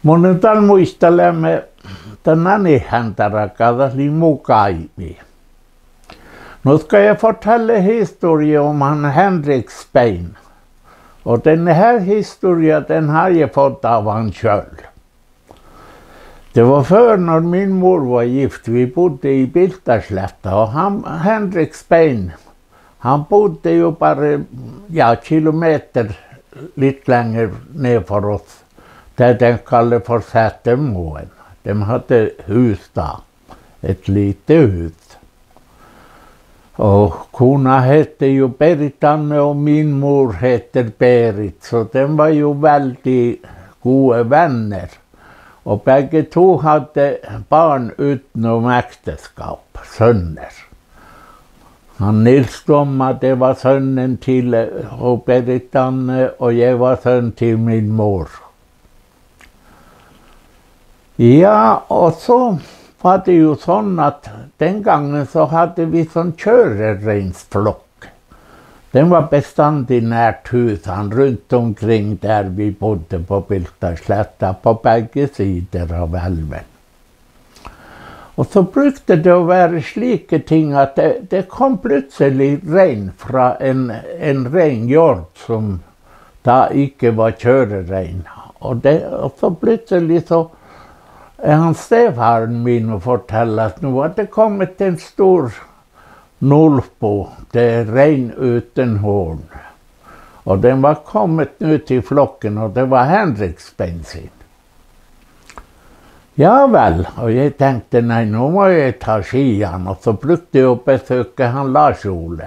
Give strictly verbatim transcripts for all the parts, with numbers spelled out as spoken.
Mun dal muittalean, dan nanehándarga dat lei mu gáibmi. Nu skal jeg fortelle historie om han Henrik Spein. Og denne her historia, den har jeg fått av han sjøl. Det var før, når min mor var gift, vi bodde i Bilteslettet, og han, Henrik Spein, han bodde jo bare, ja, kilometer litt lenger ned for oss, der de kaller for Sætermoen. De hadde hus da, et lite hus. Og kona hette jo Berit Anne, og min mor heter Berit, så de var jo veldig gode venner. Og begge to hadde barn utenom ekteskap, sønner. Han Nils Tomma, det var sønnen til, eh, Berit Anne, og jeg var sønn til min mor. Ja, og så var det jo sånn at den gangen så hadde vi sånn kjørereinsflokk. Den var bestandig nært husene rundt omkring der vi bodde på Bilteslettet, på begge sider av elven. Og så brukte det å være slike ting at det, det kom plutselig rein fra en, en reinhjord som da ikke var kjørerein. Og det, og så plutselig så er han stefaren min og forteller at nå var det kommet en stor nolbo, det er rein uten horn. Og den var kommet ut i flokken, og det var Henrik Spein sin. Ja vel, og jeg tenkte, nei, nå må jeg ta skiene, og så brukte jeg å besøke han Lars Ole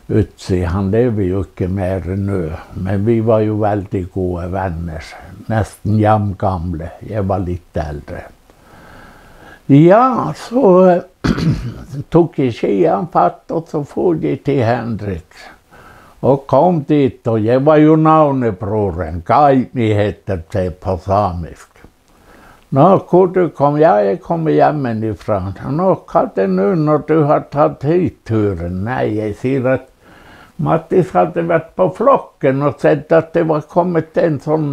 Utsi, han lever jo ikke mer nå, men vi var jo veldig gode venner, nesten jamgamle, jeg var litt eldre. Ja, så, eh, tok jeg skiene fatt, og så for jeg til Henrik, og kom dit, og jeg var jo navnebroren, gáibmi heter det på samisk. Nå, hvor du kom? Ja, jeg kommer hjemmefra. Nå, hva er det nå når du har tatt hit turen? Nei, jeg sier at Mattis hadde vært på flokken og sett at det var kommet en sånn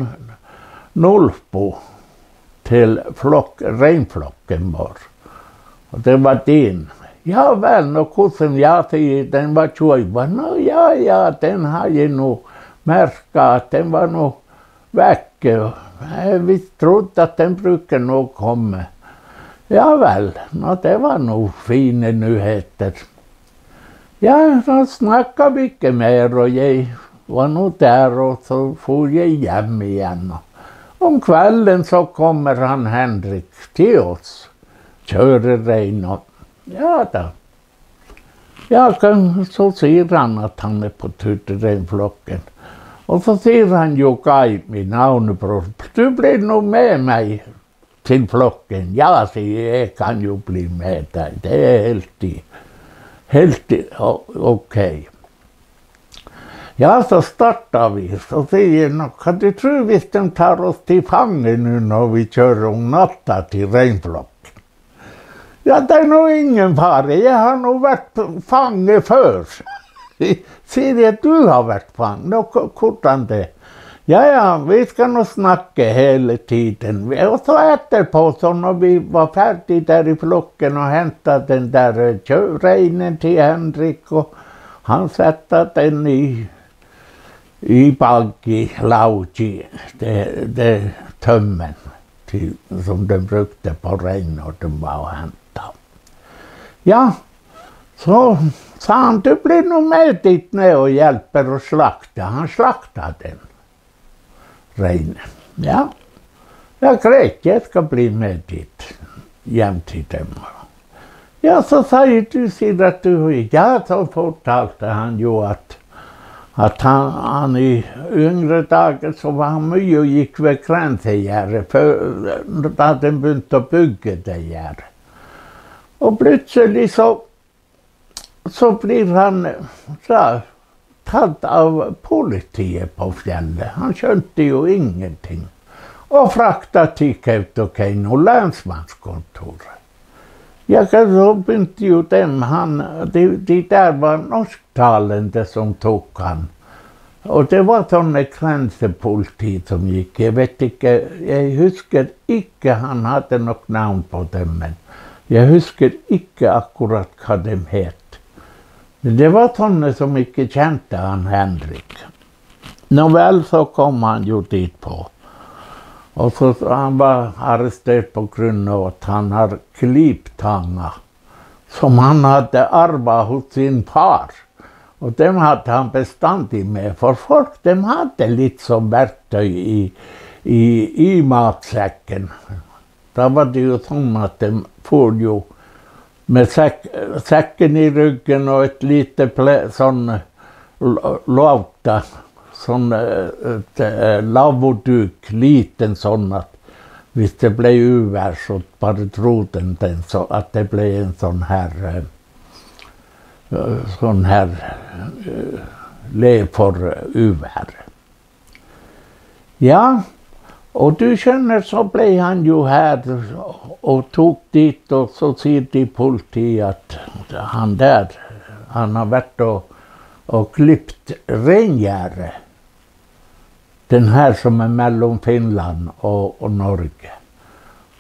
nolbo til flokk-, reinflokken vår. Og det var din. Ja vel, nå hvordan, ja, sier, den var tjuv. Nå, ja, ja, den har jeg nå merket at den var nå vekke. Jeg visst trodde at den bruker nå komme. Ja vel, nå, det var nå fine nyheter. Ja, da snakka vi ikke mer, og jeg var nå der, og så for jeg hjem igjen. Og om kvelden så kommer han Henrik til oss, kjører rein, og ja da. Ja, kan, så sier han at han er på tur til den flokken. Og så sier han jo gáibmi, navnebror, du blir nå med meg til flokken. Ja, sier jeg, jeg kan jo bli med deg. Det er helt i, helt i, o-, ok. Ja, så starter vi. Så sier jeg, nå, kan du tro hvis de tar oss til fange nå når vi kjører om natta til reinflokken? Ja, det er nå ingen fare. Jeg har nå vært fange før. Sier jeg, du har vært fange? Nå, ko-, hvordan det? Ja, ja, vi skal nå snakke hele tiden. Og så etterpå, så når vi var ferdig der i flokken og hentet den der, eh, kjø-, reinen til Henrik, og han satte den i, i baggi, laugi, det, det tømmen til, som de brukte på rein når de var og hentet. Ja, så sa han, du blir nå med dit ned og hjelper å slakte. Han slakta den reinen. Ja. Ja, greit, jeg skal bli med dit, hjem til dem. Ja, så sier du, sier at du, ja, så fortalte han jo at, at han, han i yngre dager så var han mye og gikk ved grensegjerdet, før, da de begynte å bygge det gjerdet. Og plutselig så, så blir han, så, tatt av politiet på fjellet. Han skjønte jo ingenting. Og frakta til Kautokeino lensmannskontoret. Ja, så begynte jo dem, han, de, de der var norsktalende som tok han. Og det var sånne grensepoliti som gikk. Jeg vet ikke, jeg husker ikke, han hadde nok navn på dem, men jeg husker ikke akkurat hva de het. Men det var sånne som ikke kjente han Henrik. Nå vel, så kom han jo dit på. Og så, han var arrestert på grunn av at han har kliptanga som han hadde arvet hos sin far. Og dem hadde han bestandig med, for folk, dem hadde litt som verktøy i, i, i matsekken. Da var det jo sånn at de for jo med sekk, sekken i ryggen og et lite ple-, sånn l-, lavta, sånn, eh, et, eh, lavvoduk, liten sånn at hvis det ble uvær, så bare dro den den, så at det ble en sånn her, eh, sånn her, eh, le for uvær. Ja, og du skjønner, så ble han jo her og tok dit, og så sier de politiet at han der, han har vært og, og klipt reingjerde. Den her som er mellom Finland og, og Norge.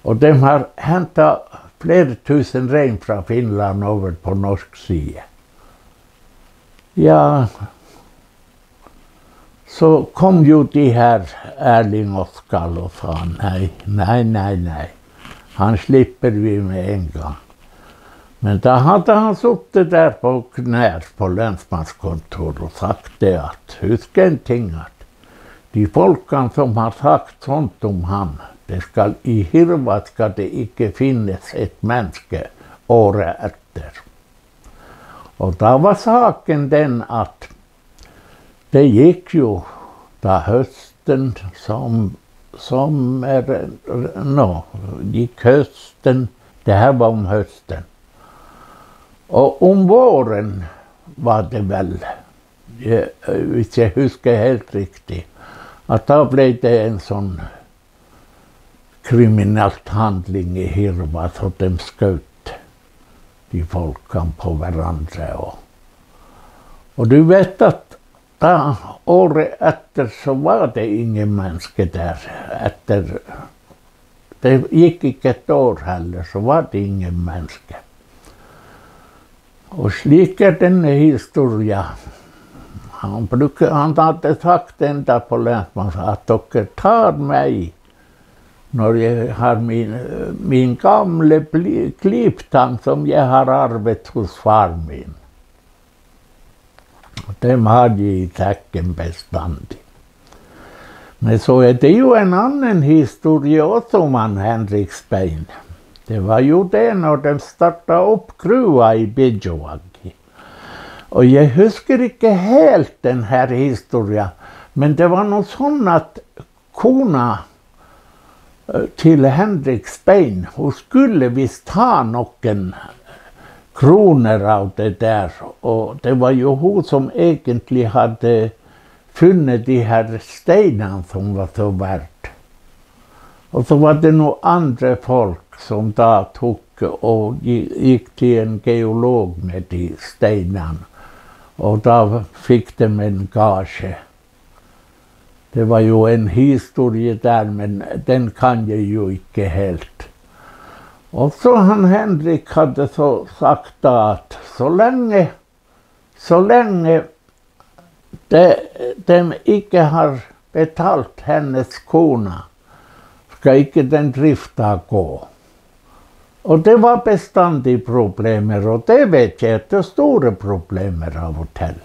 Og de har hentet flere tusen rein fra Finland over på norsk side. Ja, så kom jo de her Erling Oskal og sa nei, nei, nei, nei. Han slipper vi med en gang. Men da hadde han sittet der på knær på lensmannskontor og sagt det at, husk en ting, at de folkene som har sagt sånt om han, det skal, i Hirva skal det ikke finnes et menneske året etter. Og da var saken den at det gikk jo da høsten som, som er nå, gikk høsten, det her var om høsten. Og om våren var det vel, jeg, hvis jeg husker helt riktig, at da ble det en sånn kriminelt handling i Hirva, så de skjøt de folkene på hverandre. Og, og du vet at da, året etter så var det ingen menneske der. Etter, det gikk ikke et år heller, så var det ingen menneske. Og slik er denne historia. Han bruker, han hadde sagt enda på lensmannen at dere tar meg når jeg har min, min gamle pli-, kliptang som jeg har arvet hos far min. Og dem har jeg i sekken bestandig. Men så er det jo en annen historie også om han Henrik Spein. Det var jo det når de startet opp grua i Bidjoagi. Og jeg husker ikke helt den her historien, men det var noe sånn at kona eh, til Henrik Spein. Hun skulle visst ha noen kroner av det der, og det var jo hun som egentlig hadde funnet de her steinene som var så verdt. Og så var det noen andre folk som da tok og gi-, gikk til en geolog med de steinene, og da fikk de en gasje. Det var jo en historie der, men den kan jeg jo ikke helt. Og så han Henrik hadde så sagt da at så lenge, så lenge det, de ikke har betalt hennes kone, skal ikke den drifta gå. Og det var bestandig problemer, og det vet jeg at det er store problemer av og til.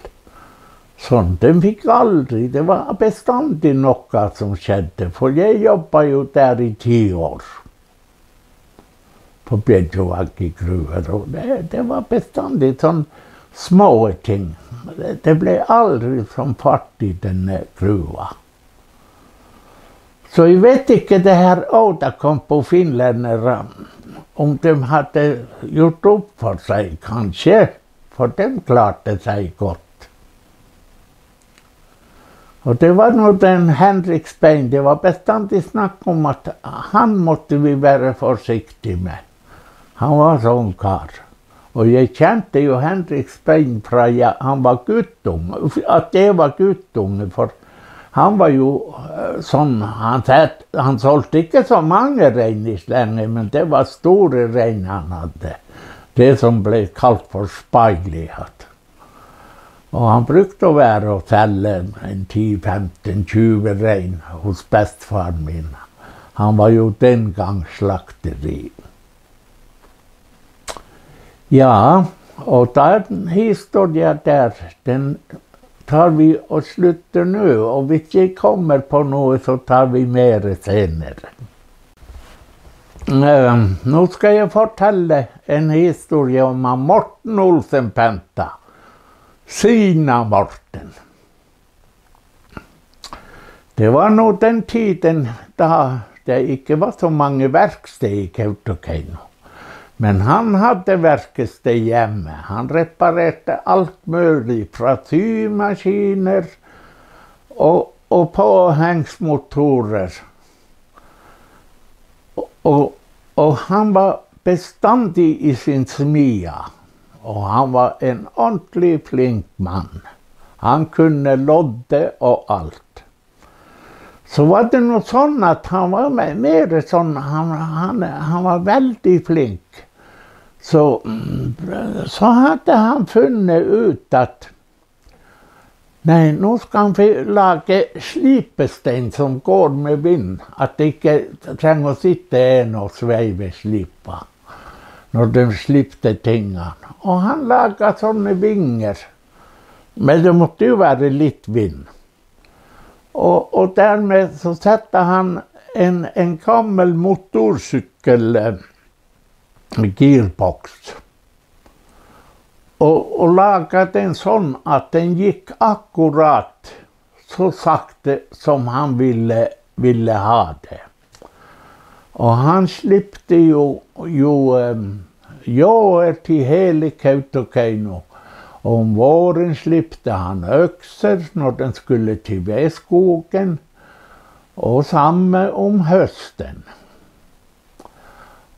Sånn, den fikk aldri, det var bestandig noe som skjedde, for jeg jobba jo der i ti år. På Bjørnjoaggi gruver, og det, det var bestandig sånn små ting. Det, det ble aldri sånn fart i denne gruva. Så jeg vet ikke det her Outokumpu finlendere, om de hadde gjort opp for seg, kanskje, for de klarte seg godt. Og det var nå den Henrik Spein, det var bestandig snakk om at han måtte vi være forsiktig med. Han var sånn kar. Og jeg kjente jo Henrik Spein fra, ja, han var guttunge, at jeg var guttunge, for han var jo, eh, sånn, han, han solgte ikke så mange rein i Stavanger, men det var store rein han hadde. Det som ble kalt for Speilet. Og han brukte å være og selge en ti, femten, tyve rein hos bestefaren min. Han var jo den gang slakteri. Ja, og den historien der, den tar vi og slutter nå. Og hvis jeg kommer på noe, så tar vi mer senere. Eh, nå skal jeg fortelle en historie om han Morten Olsen Penta. Sina Morten. Det var nå den tiden da det ikke var så mange verksted i Kautokeino. Men han hadde verksted hjemme. Han reparerte alt mulig, fra symaskiner og, og påhengsmotorer. Og, og, og han var bestandig i sin smia. Og han var en ordentlig flink mann. Han kunne lodde og alt. Så var det nå sånn at han var me-, mer sånn, han, han, han var veldig flink. Så, mm, så hadde han funnet ut at Nei, nå skal han fi-, lage slipestein som går med vind, at det ikke trenger å sitte en og sveive slipa når de slipte tingene. Og han laga sånne vinger, men det måtte jo være litt vind. Og, og dermed så satte han en, en gammel motorsykkel, eh, gearboks. Og, og laga den sånn at den gikk akkurat så sakte som han ville, ville ha det. Og han slipte jo, jo, eh, jåer til hele Kautokeino. Og om våren slipte han økser når den skulle til vedskogen, og samme om høsten.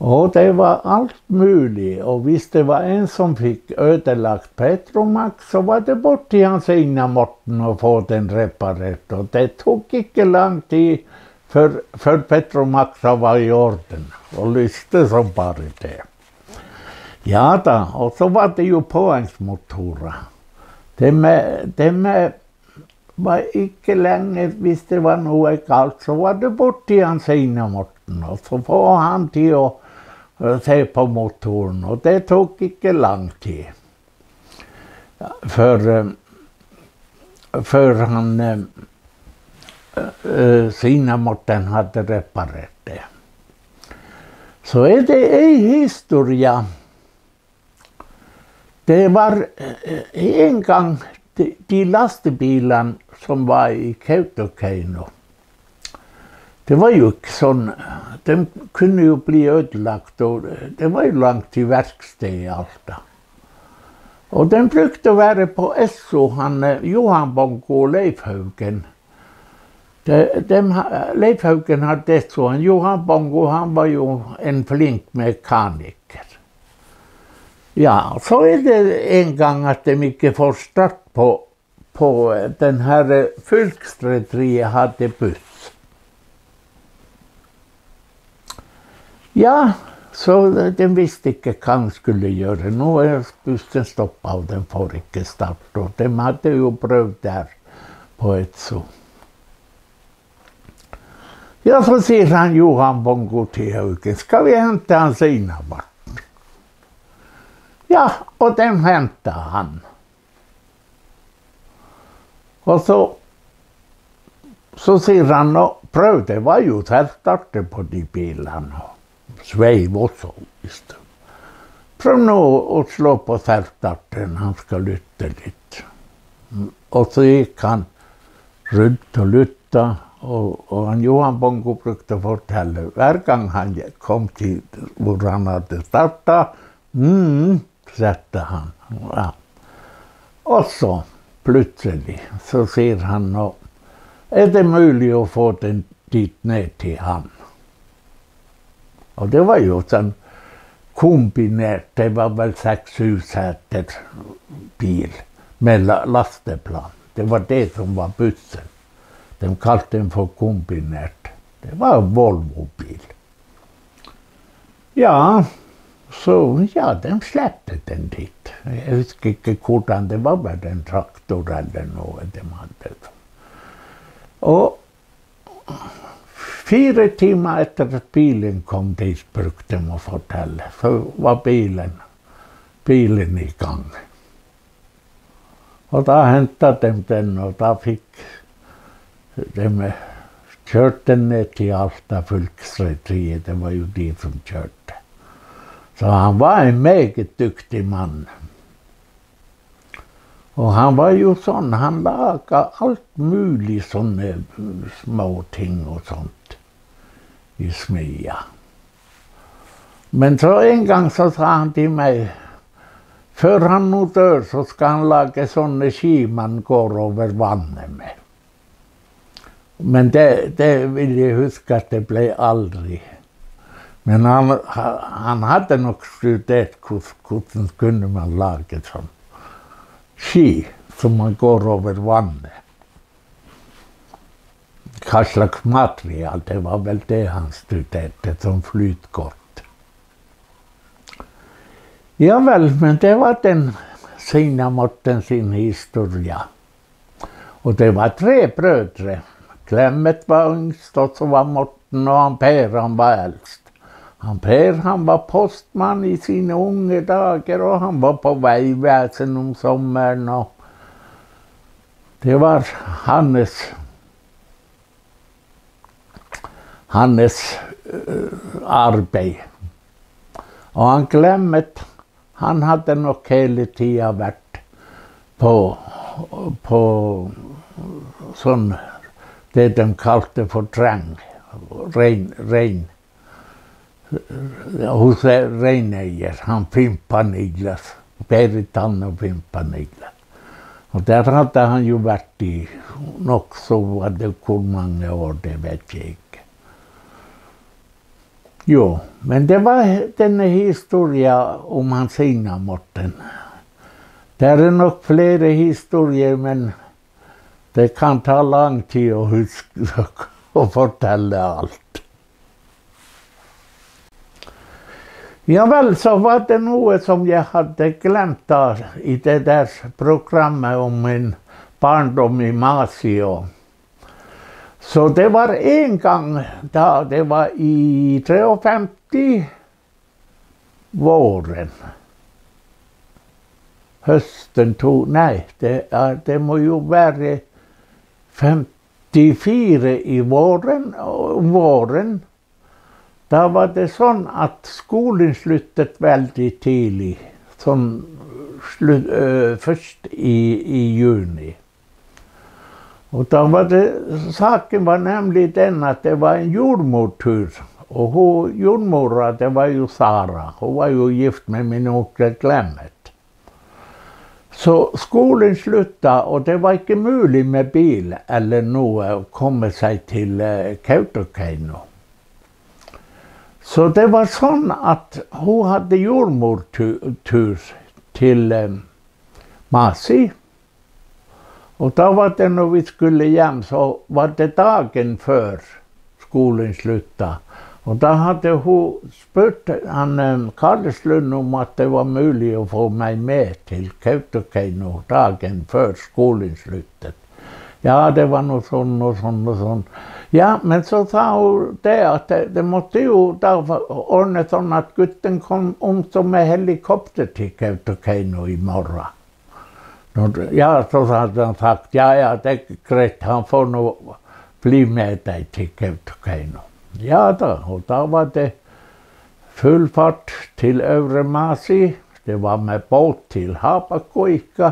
Og det var alt mulig, og hvis det var en som fikk ødelagt Petromax, så var det bort til han Sina Morten og få den reparert, og det tok ikke lang tid før, før Petromaxa var i orden, og lyste som bare det. Ja da, og så var det jo påhengsmotorer. Det med, det med var ikke lenge, hvis det var noe galt, så var det bort til han Sina Morten, og så få han til å, eh, se på motoren, og det tok ikke lang tid før, eh, før han, eh, eh, Sina Morten hadde reparert det. Så er det ei historie Det var, eh, en gang de, de lastebilene som var i Kautokeino, det var jo ikke sånn, de kunne jo bli ødelagt, og det var jo langt til verksted i Alta. Og de brukte å være på Esso, han, eh, Johan Bongo og Leif Haugen. De, de, ha-, Leif Haugen hadde Esso, han Johan Bongo, han var jo en flink mekaniker. Ja, så er det en gang at de ikke får start på, på den her, eh, fylkesrederiet hadde buss. Ja, så de visste ikke hva de skulle gjøre. Nå er bussen stoppet, og den får ikke start. Og de hadde jo prøvd der på Esso. Ja, så sier han Johan Bongo til Haugen: «Skal vi hente han Sina Morten?» Ja, og de henta han. Og så, så sier han: «Nå, prøv, det var jo selvstarter på de bilene, og sveiv også, hvis du. Prøv nå å slå på selvstarteren, han skal lytte litt.» Og så gikk han rundt og lytta, og, og han Johan Bongo brukte å fortelle, hver gang han kom til hvor han hadde starta, mm, sette han. Ja. Og så plutselig så sier han: «Nå, er det mulig å få den dit ned til han?» Og det var jo sånn, kombinerert, det var väl seks-sju seter bil med la-, lasteplan. Det var det som var bussen. De kalte den for kombinerert. Det var Volvo-bil. Ja, så, ja, de slepte den dit. Jeg husker ikke hvordan det var, var det en traktor eller noe de hadde. Og fire timer etter at bilen kom dit, brukte de å fortelle, så var bilen, bilen i gang. Og da hentet de den, og da fikk de, kjørte den ned til Alta fylkesrederi, det var jo de som kjørte. Så han var en meget dyktig mann. Og han var jo sånn, han laga alt mulig sånne små ting og sånt i smia. Men så en gang så sa han til meg, før han nå dør, så skal han lage sånne ski man går over vannet med. Men det, det vil jeg huske at det ble aldri. Men han, han hadde nok studert hvordan, hvordan kunne man lage sånn ski som man går over vannet. Hva slags material, det var vel det han studerte, som flyter godt. Ja vel, men det var den Sinja Morten sin historia. Og det var tre brødre. Klemmet var yngst, og så var Morten, og han Per, han var eldst. Han Per, han var postmann i sine unge dager, og han var på veivesen om sommeren, og det var hans, hans, eh, arbeid. Og han Klemmet, han hadde nok hele tida vært på, på sånn, det de kalte for treng, rein, rein, hos reineier, han Fimpa Niklas, Berit Anne og Fimpa Niklas. Og der hadde han jo vært i nokså, var det, hvor mange år, det vet jeg ikke. Jo, men det var denne historia om han Sinja Morten. Det er nok flere historier, men det kan ta lang tid å huske å fortelle alt. Ja vel, så var det noe som jeg hadde glemt da, i det der programmet om min barndom i Masi. Og så det var en gang da, det var i treogfemti, våren. Høsten to, nei, det er, det må jo være femtifire i våren, om våren. Da var det sånn at skolen sluttet veldig tidlig, sånn slu-, eh, først i, i juni. Og da var det, saken var nemlig den at det var en jordmortur, og hun, jordmora, det var jo Sara, hun var jo gift med min onkel Klemmet. Så skolen slutta, og det var ikke mulig med bil eller noe å komme seg til, eh, Kautokeino. Så det var sånn at hun hadde jordmortu-, tur til, eh, Masi. Og da var det, når vi skulle hjem, så var det dagen før skolen slutta. Og da hadde hun spurt han, eh, Karlslund om at det var mulig å få meg med til Kautokeino dagen før skolen sluttet. Ja, det var noe sånn og sånn og sånn. Ja, men så sa hun det at det, det måtte jo da ordne sånn at gutten kom om så med helikopter til Kautokeino i morgen. Nå, ja, så hadde han sagt, ja, ja, det er greit, han får nå bli med deg til Kautokeino. Ja da, og da var det full fart til Øvre Masi. Det var med båt til Hapaguika.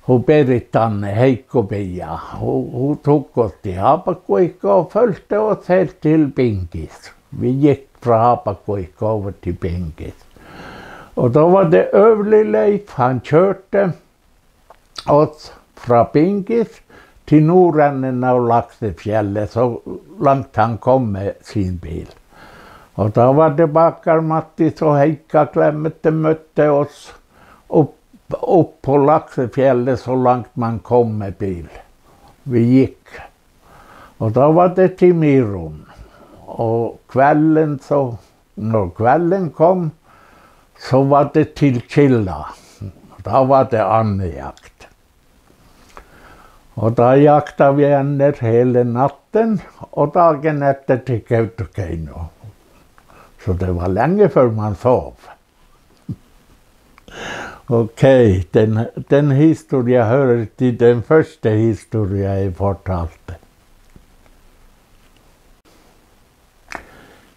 Hun Berit Anne, Heikko Pia, hun, hun tok oss til Hapaguika og fulgte oss helt til Pingis. Vi gikk fra Hapaguika over til Pingis. Og da var det Øvli Leif, han kjørte oss fra Pingis til nordenden av Laksefjellet, så langt han kom med sin bil. Og da var det baker Mattis og Heikka Klemettet møtte oss opp, opp på Laksefjellet så langt man kom med bil. Vi gikk. Og da var det til Miron. Og kvelden så, når kvelden kom, så var det til Killa. Da var det andejakt. Og da jakta vi ender hele natten, og dagen etter til Kautokeino. Så det var lenge før man sov. Ok, den, den historien hører til den første historien jeg fortalte.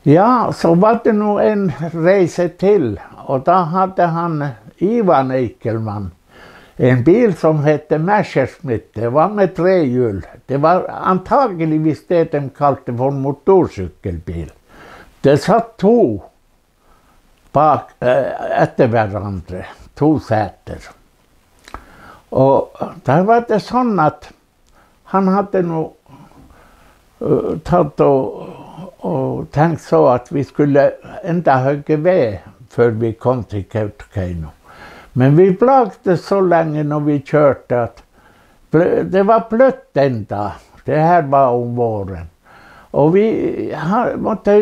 Ja, så var det nå en reise til, og da hadde han Ivan Eickelmann en bil som hette Messerschmitt. Det var med tre hjul. Det var antageligvis det de kalte for motorsykkelbil. Det satt to bak, eh, etter hverandre, to seter. Og der var det sånn at han hadde nå, eh, tatt og, og tenkt så at vi skulle enda hugge ved før vi kom til Kautokeino. Men vi plagdes så lenge når vi kjørte at ble, det var bløtt enda. Det her var om våren. Og vi ha-, måtte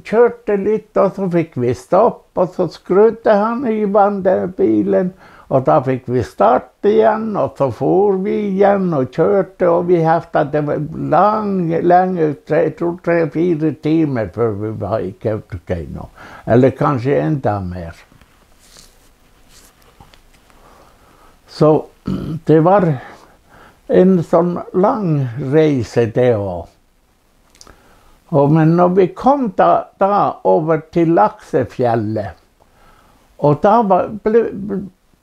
kjørte litt, og så fikk vi stopp, og så skrudde han i vann den bilen, og da fikk vi start igjen, og så for vi igjen og kjørte, og vi heftet det var lange, lange, tre, jeg tror tre-fire timer før vi var i Kautokeino, eller kanskje enda mer. Så det var en sånn lang reise, det òg. Og, men når vi kom da, da over til Laksefjellet, og da var, ble,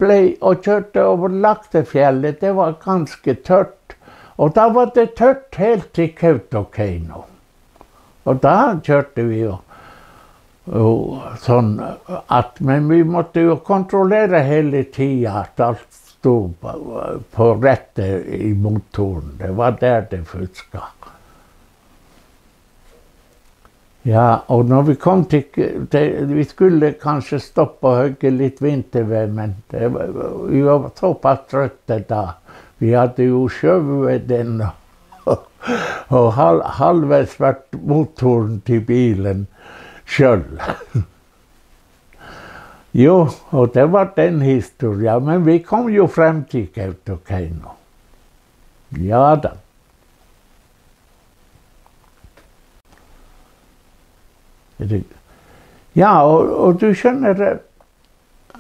ble, og kjørte over Laksefjellet, det var ganske tørt. Og da var det tørt helt til Kautokeino. Og da kjørte vi jo, jo sånn at, men vi måtte jo kontrollere hele tiden at alt sto på, på rette i motoren. Det var der det fuska. Ja, og når vi kom til, til, vi skulle kanskje stoppe og hugge litt vinterved, men det var, vi var såpass trøtte da. Vi hadde jo skjøvet den og hal-, halvveis vært motoren til bilen sjøl. Jo, og det var den historien. Men vi kom jo frem til Kautokeino. Ja da. Ja, og, og du skjønner, eh,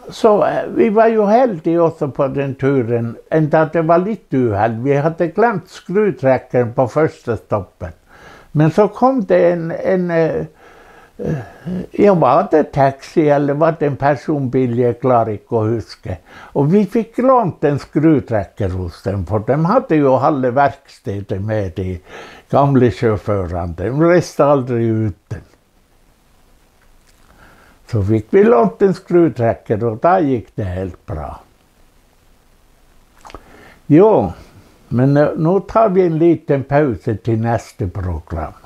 så, eh, vi var jo heldige også på den turen, enda det var litt uhell. Vi hadde glemt skrutrekkeren på første stoppen. Men så kom det en, en, eh, eh, ja, var det taxi, eller var det en personbil? Jeg klarer ikke å huske. Og vi fikk lånt en skrutrekker hos dem, for de hadde jo halve verkstedet med de gamle sjåførene. De reiste aldri uten. Så fikk vi lånt en skrutrekker, og da gikk det helt bra. Jo, men, eh, nå tar vi en liten pause til neste program.